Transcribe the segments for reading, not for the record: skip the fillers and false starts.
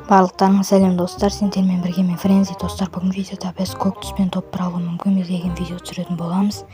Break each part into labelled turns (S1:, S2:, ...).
S1: Барлықтарыңа сәлем, достар! Сендермен бірге мен, Френзи. Достар, бүгін видеода біз көк түспен топ бір алу мүмкін бе деген видео түсіретін боламыз.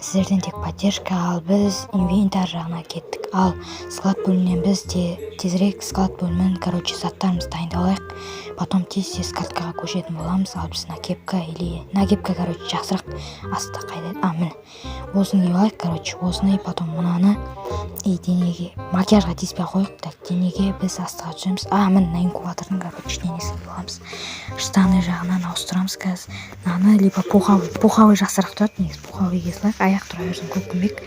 S1: Сіздерден тек поддержка. Ал біз инвентарь жағына кеттік. Ал склад бөлімінен біз де тезірек склад бөлімін, короче, заттарымызды дайындап алайық, потом тез тез каткаға көшетін боламыз. Ал біз накепка или накепка, короче, жақсырақ. Асты қайда еді? А, міне, осыны киіп алайық, короче, осыны и потом мынаны. И денеге макияжға тиіспей ақ қояйық. Так, денеге біз астыға түсеміз. А, міне, мына инкубатордың, короче, денесін киіп аламыз. Штаны жағынан ауыстырамыз қазір мынаны, либо пуховый. Пуховый жақсырақ тұрады негізі, пуховый кие салайық. Аяқ тұра берсін, көкпеңбек.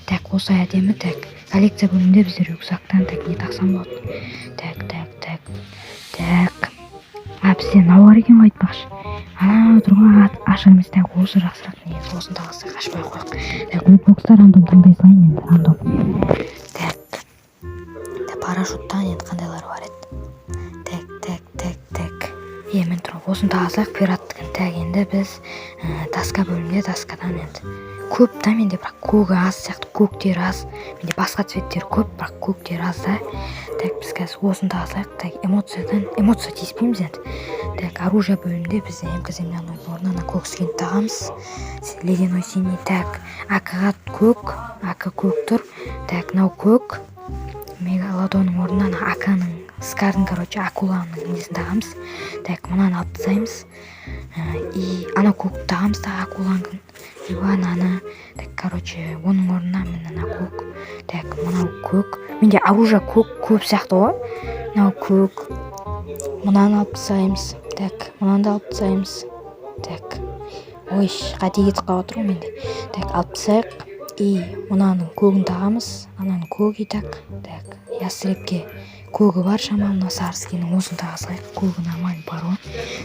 S1: Так, осылай әдемі. Так, коллекция бөлімінде бізде рюкзактан, так, не тақсам болады? Так, так, так, так. А, бізде мынау бар екен ғой, айтпақшы, ана тұрған ашық емес. Так, осы жақсырақ негізі, осыны тағысақ, ашпай ақ қояйық. Так, лутбокста рандом таңдай салайын енді, рандом. Так, парашюттан енді қандайлар бар еді? Так, так, так, так. Е, міне тұр, осыны таға салайық, пираттікін. Так, енді біз доска бөлімінде, доскадан енді көп та менде, бірақ көгі аз сияқты, көктері аз менде. Басқа цветтер көп, бірақ көктері аз да. Так, біз қазір осыны таға салайық. Так, эмоциядан, эмоция тиіспейміз енді. Так, оружие бөлімінде біз МК землянойдың орнына ана көк скинді тағамыз, ледяной синий. Так, АК-ға көк, АК көк тұр. Так, мынау көк. Мегалодонның орнына ана АК-ның, скардың, короче, акуланың несін тағамыз. Так, мынаны алып тастаймыз и ана көкті тағамыз да, акуланікін, либо ананы. Так, короче, оның орнына міне ана көк. Так, мынау көк. Менде оружие көк көп сияқты ғой. Мынау көк, мынаны алып тастаймыз. Так, мынаны да алып тастаймыз. Так, ой, қате кетіп қалып жатыр ғой менде. Так, алып тастайық и мынаның көгін тағамыз, ананың көк. И так, так, ястребке көгі бар шамалы. Мына сары скиннің осыны таға салайық, көгі нормально бар ғой.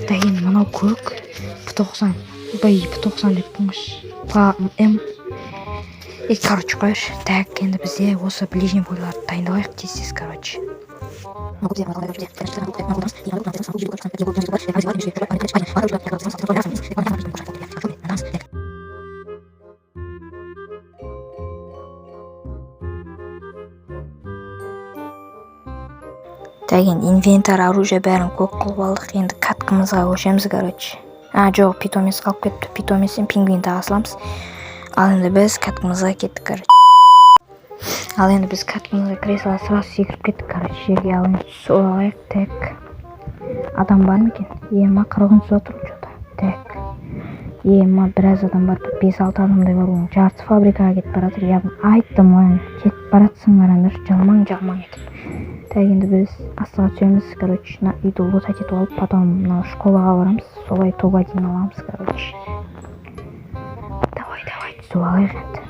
S1: Так, енді мынау көк П 90, б П 90 деппін ғой, П М и, короче, қояйыншы. Так, енді бізде осы ближний бойларды дайындап алайық тез тез, короче. Так, енді инвентарь, оружие бәрін көк қылып алдық. Енді каткамызға көшеміз, короче. А, жоқ, питомец қалып кетті. Питомецтен пингвин таға саламыз. Ал енді біз каткамызға кеттік, короче. Ал енді біз каткамызға кіре сала сразу секіріп кеттік, короче, жерге. Ал енді түсіп алайық. Так, адам бар ма екен? Ема, қырғын түсіп жатыр ғой че то. Так, ема, біраз адам бар, бір бес алты адамдай бар. Оның жартысы фабрикаға кетіп бара жатыр явно. Айттым ғой, кетіп бара жатсың, қараңдаршы, жалмаң жалмаң етіп. Так, енді біз астыға түсеміз, короче, мына үйді лутать етіп алып, потом мына школаға барамыз, солай топ один аламыз, короче. Давай, давай, түсіп алайық енді.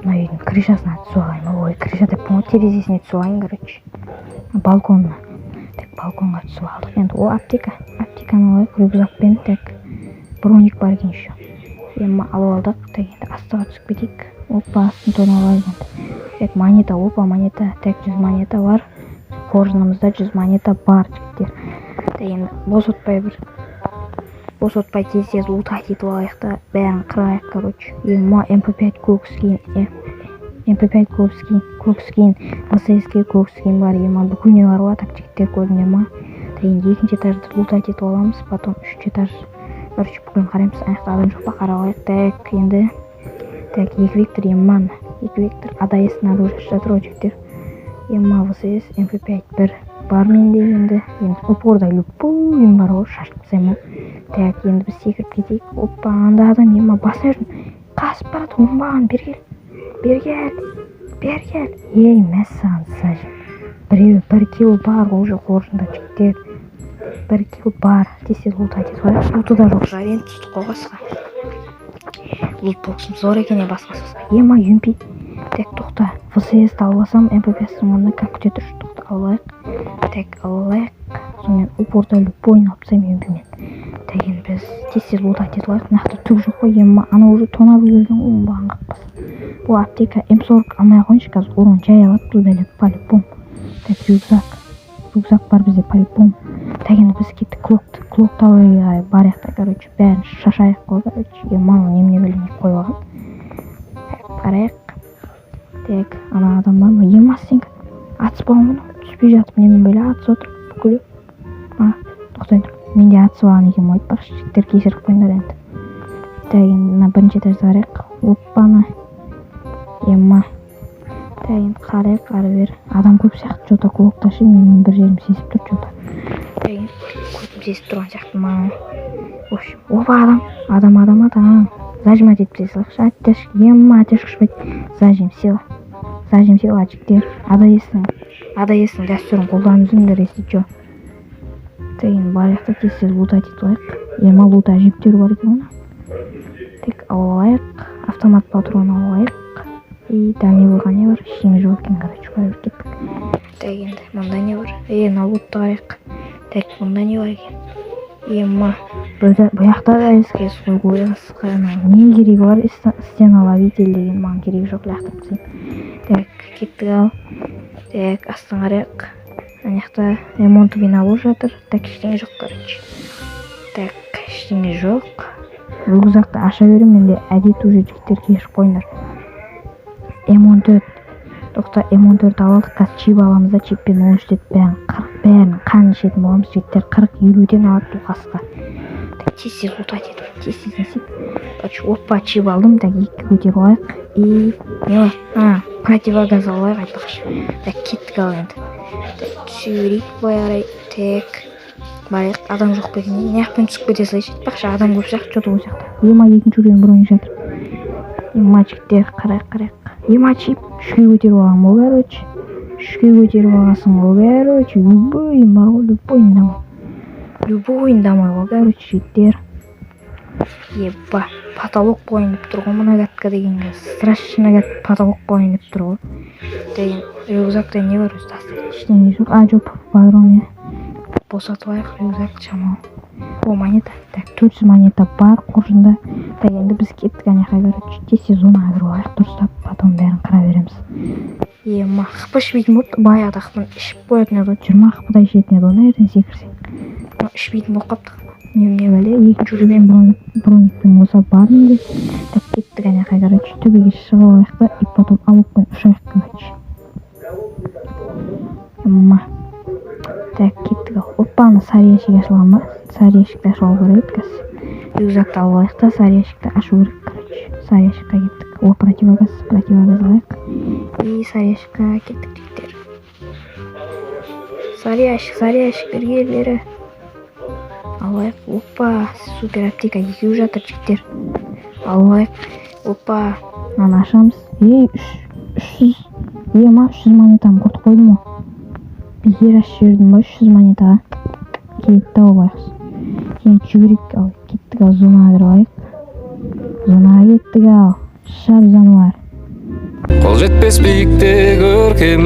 S1: Мына үйдің крышасына түсіп алайын ба? Ой, крыша деппін ғой, терезесіне түсіп алайын, короче, балконына. Так, балконға түсіп алдық енді. О, аптека, аптеканы алайық рюкзакпен. Так, броник бар екен еще, ема, алып алдық. Так, енді астыға түсіп кетейік. Опа, астын тонап алайық енді. Так, монета, опа, монета. Так, 100 монета бар қоржынымызда, 100 монета бар, жігіттер. Так, енді бос отпай, бір бос отпай, тез тез лутать етіп алайық та, бәрін қырайық, короче. Ема, МП 5 көк скин, МП 5 көк скин, көк скин, ВСС көк скин бар. Ема, бүкіліне бар ғой. Так, жігіттер, көрдіңдер ма? Так, енді екінші этажды лутать етіп аламыз, потом үшінші этаж, короче, бүкілін қараймыз. Ана жақта адам жоқ па, қарап алайық. Так, енді, так, екі вектор, ема, екі вектор, АДС оружие жатыр ғой, жігіттер. Ема, ВСС, МП 5 бір бар менде. Енді упорда любой бар ғой, шашып тастаймын ғой. Так, енді біз секіріп кетейік. Опа, анда адам. Ема, басына жүрдім, қасып барады, оңбаған. Бері кел, бері кел, бері кел. Ей, мәссаған, сажен біреу, бір килл бар ғой уже қоржында, жігіттер, бір килл бар. Тез тез лутать етіп алайық. Луты да жоқ шығар енді, түстік қой қасқа. Лутбоксым зор екен, е, басқа басқа. Ема, юмпи. Так, тоқта, ВСС алып алсам МП 5-тің орнына, как, күте тұршы, тоқта, алып алайық. Так, алып алайық. Сонымен упорда любойын алып тастаймын юмпимен. Так, енді біз тез тез лутать етіп алайық. Мына жақта түк жоқ қой. Ема, анау уже тонап үлгерген ғой, оңбаған қақпас. Бұл аптека, М 40 алмай ақ қояйыншы, қазір урон жай алады бұл бәле по любому. Так, рюкзак, рюкзак бар бізде по любому. Так, енді біз кеттік клок тауэрге қарай барайық та, короче, бәрін шашайық қой, короче. Ема, немене бәле қойып алған. Так, барайық. Так, ана адам бар ма? Ема, сен Атыс болған ғой мынау. Түспей жатып немен бөле атысып отыр бүкілі. А, тоқтай тұр, менде атысып алған екен ғой, айтпақшы, жігіттер, кешіріп қойыңдар енді. Так, енді мына бірінші этажды қарайық. Оппана, ема. Так, енді қарайық ары бері. Адам көп сияқты че то клубта ше. Менің бір жерім сезіп тұр че то. Так, енді көзім сезіп тұрған сияқты ма? В общем, опа, адам, адам, адам, адам. Зажимать етіп тастай салайықшы. Оттяжка, ема, оттяжка ұшпайды. Зажим сила, зажим сила, жігіттер. АДС-ның дәстүрін қолданып жүріңдер, если че. Так, енді барайық та, тез тез лутать етіп алайық. Ема, лута жіптер бар екен ғой. Так, алып алайық, автомат патрон алып алайық. И дальнобойға не бар? Ештеңе жоқ екен, короче, бәрібір кеттік. Так, енді мында не бар? Е, мына лутты қарайық. Так, мында не бар екен? Ема, бұл жақта да СКС қой. Қойға не керегі бар? Стена ловитель деген маған керегі жоқ, лақтырып тастаймын. Так, кеттік ал. Так, астын қарайық. Ана жақта ремонтовый набор жатыр. Так, ештеңе жоқ, короче. Так, ештеңе жоқ. Рюкзакты аша беремін, менде әдет уже, жігіттер, кешіріп қойыңдар. М14, тоқта, М14 алып алдық. Қазір чип аламыз да, чиппен 13 бәрін қырық, бәрін қан ішетін боламыз, жігіттер. 40-50-ден алады бұл қасқа. Так, тез тез лутать етіп, тез тез не істейік? Короче, опа, чип алдым. Так, екіге көтеріп алайық. И не бар? А, противогаз алып алайық, айтпақшы. Так, кеттік ал енді. Так, түсе берейік былай қарай. Так, барайық. Адам жоқ па екен? Мына жақпен түсіп кете салайыншы. Айтпақшы, адам көп сияқты че то ол жақта. Ема, екінші уровень броня жатыр. Ема, жігіттер, қарайық, қарайық. Ема, чип үшке көтеріп алған ғой, короче, үшке көтеріп алғансың ғой, короче. Любой бар ғой, любой домой, любой домой ғой, короче, жігіттер. Еба, потолок болайын деп тұр ғой мына катка деген. Страшно, потолок болайын деп тұр ғой деген. Рюкзакта не бар өзі? Тастайды, ештеңе жоқ. А, жоқ, патрон, иә. Босатып алайық рюкзак шамалы. О, монета. Так, 400 монета бар қоржында. Так, енді біз кеттік ана жаққа, короче. Тез тез зонаға кіріп алайық дұрыстап, потом бәрін қыра береміз. Ема, хп ішпейтін болыпты. Баяғыда хп ішіп қоятын еді ғой, 20 хпдай ішетін еді ғой мына жерден секірсең. Ішпейтін болып қалыпты. Не бәле, екінші уровень броникпен қоса бар менде. Так, кеттік ана жаққа, короче, төбеге шығып алайық та, и потом алуппен ұшайық, короче. Ема. Так, кеттік ал. Опа, ана сары ящик ашылған ба? Сары ящикті ашып алу керек еді қазір. Рюкзакты алып алайық та, сары ящикті ашу керек, короче. Сары ящикқа кеттік. О, противогаз, противогаз алайық. И сары ящикқа кеттік, жігіттер. Сары ящик, сары ящик, бері бері. Алайық. Опа, супер аптека екеуі жатыр, жігіттер. Алып алайық. Опа, мынаны ашамыз. Ей, 300, ема, 300 монетаны құртып қойдым ғой. Бекер ашып жібердім ба 300 монетаға? Кетті ау байғұс. Кейін жүгірейік ал, кеттік ал, зонаға кіріп алайық. Зонаға кеттік ал. Шап, жануар.
S2: Қол жетпес биікте көркем,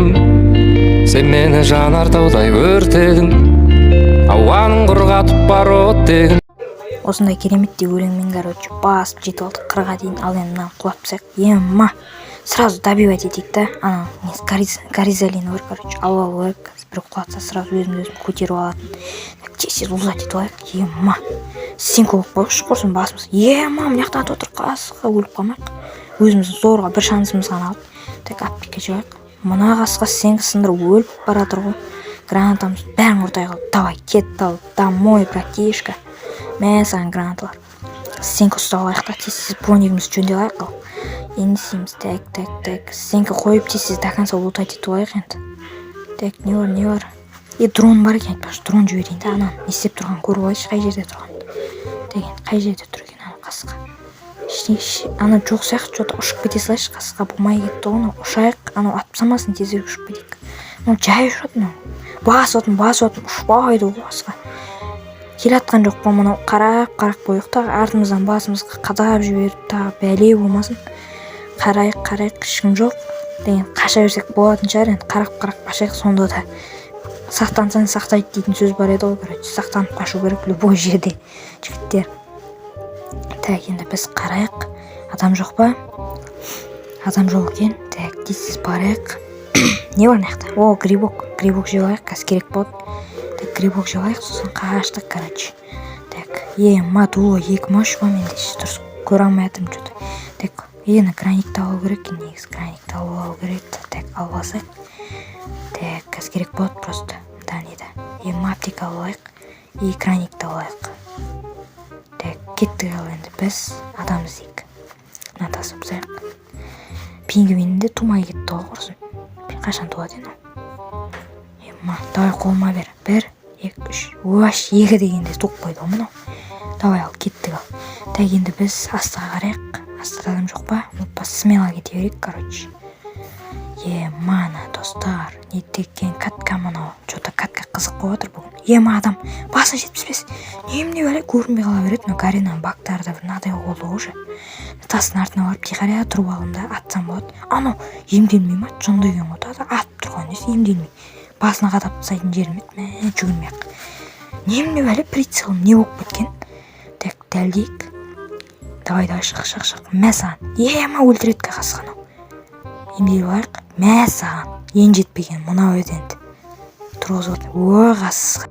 S2: сен мені жанартаудай өртедің, ауаның құрғатып бар оттегін.
S1: Осындай кереметтей өлеңмен, короче, басып жетіп алдық 40-ға дейін. Ал енді мынаны құлатып тастайық. Ема, сразу добивать етейік та. Ана несі, горизалина бар, короче, алып алу керек. Қазір бір құлатса, сразу өзімді өзім көтеріп алатын. Так, тез тез лутать етіп алайық. Ема, стенка болып қояйықшы құрсын басымыз. Ема, мына жақта атып отыр қасқа, өліп қалмайық. Өзіміздің зорға бір шансымыз ғана қалды. Так, аптека жеп алайық. Мына қасқа стенка сындырып өліп бара жатыр ғой. Гранатамыз бәрін құртай қалды. Давай, кетті ал, домой, братишка. Мә саған гранаталар. Стенка ұстап алайық та, тез тез бронигімізді жөндеп алайық. Ал енді не істейміз? Так, так, так, стенка қойып, тез тез до конца лутать етіп алайық енді. Так, не бар, не бар? Е, дрон бар екен, айтпақшы, дрон жіберейін да, ананы не істеп тұрғанын көріп алайыншы, қай жерде тұрғанын. Так, енді қай жерде тұр екен ана қасқа? Ештеңе, ана жоқ сияқты че то. Ұшып кете салайыншы, қасқа болмай кетті ғой анау. Ұшайық, анау атып тастамасын, тезірек ұшып кетейік. Мынау жай ұшады мынау. Басып отырмын, басып отырмын, ұшпайды ғой қасқа. Келе жатқан жоқ па мынау? Қарап, қарап қояйық та, артымыздан басымызға қадап жіберіп, тағы бәле болмасын. Қарайық, қарайық, ешкім жоқ деген. Қаша берсек болатын шығар енді. Қарап, қарап қашайық. Сонда да сақтансаң сақтайды дейтін сөз бар еді ғой, короче. Сақтанып қашу керек любой жерде, жігіттер. Так, енді біз қарайық, адам жоқ па? Адам жоқ екен. Так, тез тез барайық. Не бар мына жақта? О, грибок, грибок жеп алайық, қазір керек болады. Так, грибок жеп алайық, сосын қаштық, короче. Так, ема, дуло екі ма, үш па? Менде дұрыс көре алмай жатырмын че то. Так, ені граникті алу керек екен негізі, граникті алып алу керек. Так, алып алсақ. Так, қазір керек болады просто мында неді. Ема, аптека алайық и краникті алайық. Так, кеттік. Ал енді біз адам іздейік. Мына тасып тастайық. Пингвин де тумай кетті ғой, құрсын. Қашан туады енді ол? Ема, давай, қолыма бер. Бір, екі, үш. Уаш, екі дегенде туып қойды ғой мынау. Давай, ал, кеттік. Ал, так, енді біз астыға қарайық. Астыда адам жоқ па? Опа, смело кете берейік, короче. Емана, достар, не деген катка мынау? Че-то катка қызық болып жатыр бүгін. Ема, адам! Басына 75. Немене, бәле, көрінбей қала береді мынау. Гаренаның багтары да мынадай болды ғой уже. Тастың артына барып тихаря тұрып аламын да, атсам болады. Анау емделмей ма? Жынды екен ғой тағы. Атып тұрған несі, емделмей басына қадап тастайтын жерім еді. Мә, жүгірмей ақ. Немене, бәле, прицелым не болып кеткен? Так, дәлдейік. Давай, давай, шық, шық, шық. Мә саған! Ема, өлтіреді қасық анау. Емделіп алайық. Мә саған, ең жетпеген мынау еді енді. Тұрғызып отыр. Ой, қасық.